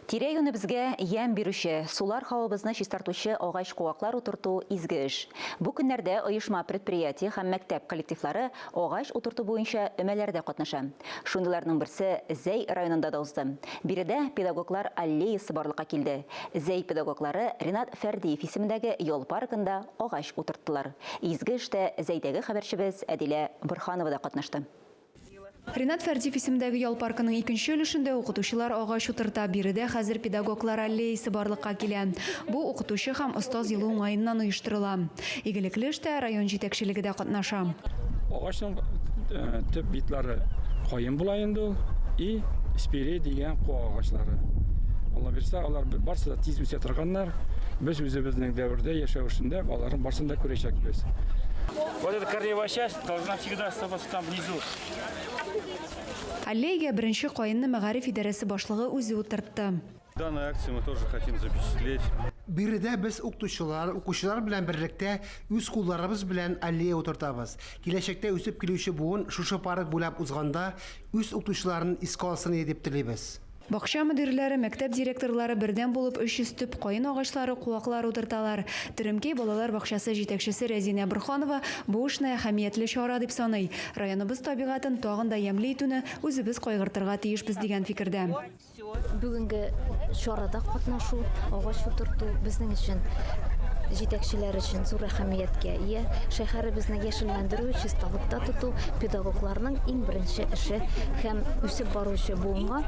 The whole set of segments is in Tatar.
Тирә-юнебезгә ямь бирүче, сулар һавабызны чистартучы агач-куаклар утырту изге эш. Бу көннәрдә оешма-предприятие һәм мәктәп коллективлары агач утырту буенча өмәләрдә катнаша. Шундыйларның берсе Зәй районында да узды. Биредә педагоглар аллеясы барлыкка килде. Зәй педагоглары Ринат Фәрдиев исемендәге ял паркында агач утырттылар. Изге эштә Зәйдәге хәбәрчебез Әдилә Борһанова да катнашты. Ринат Фәрдиев исемендәге ял паркының икенче өлешендә укытучылар агач утырта. Биредә хәзер педагоглар аллеясы барлыкка килә. Бу Укытучы һәм остаз елы уңаеннан оештырыла. Игелекле эштә район җитәкчелеге дә катнаша. Агачның төп битлары каен була инде ул и спирея дигән куак агачлары. Алла бирсә, алар барсы да тиз үсә торганнар. Без үзебезнең дәвердә яшәвешендә аларның барсын да күрәчәкбез. Вот эта корневая часть должна всегда оставаться там внизу. Аллеягә беренче каенны мәгариф идарәсе башлыгы үзе утыртты. Данной акции мы тоже хотим запечатлеть. Биредә без укытучылар, укучылар белән берлектә үз кулларыбыз белән аллея утыртабыз. Киләчәктә үсеп килүче буын шушы парк буйлап узганда үз укытучыларын искә алсын иде дип телибез. Бакча мөдирләре, мәктәп директорлары бердәм булып 300 төп каен агачлары, куаклар утырталар. Теремкәй балалар бакчасы җитәкчесе Рәзинә Борһанова бу эшне әһәмиятле чара дип саный. Районыбыз табигатен тагын да ямьле итүне үзебез кайгыртырга тиешбез дигән фикердә. Бүгенге чарада катнашу, агач утырту безнең өчен, җитәкчеләр өчен зур әһәмияткә ия. Шәһәребезне яшелләндерү, чисталыкта тоту педагогларның иң беренче эше һәм үсеп баручы буынга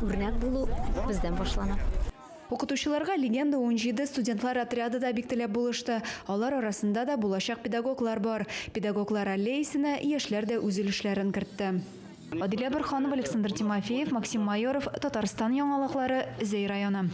үрнәк булу бездән башлана. Укытучыларга Легенда 17 студентлар отряды да бик теләп булышты. Алар арасында да булачак педагоглар бар. Педагоглар аллеясенә яшьләр дә үз өлешләрен кертте. Адилә Борһанова, Александр Тимофеев, Максим Майоров, Татарстан яңалыклары, Зәй районы.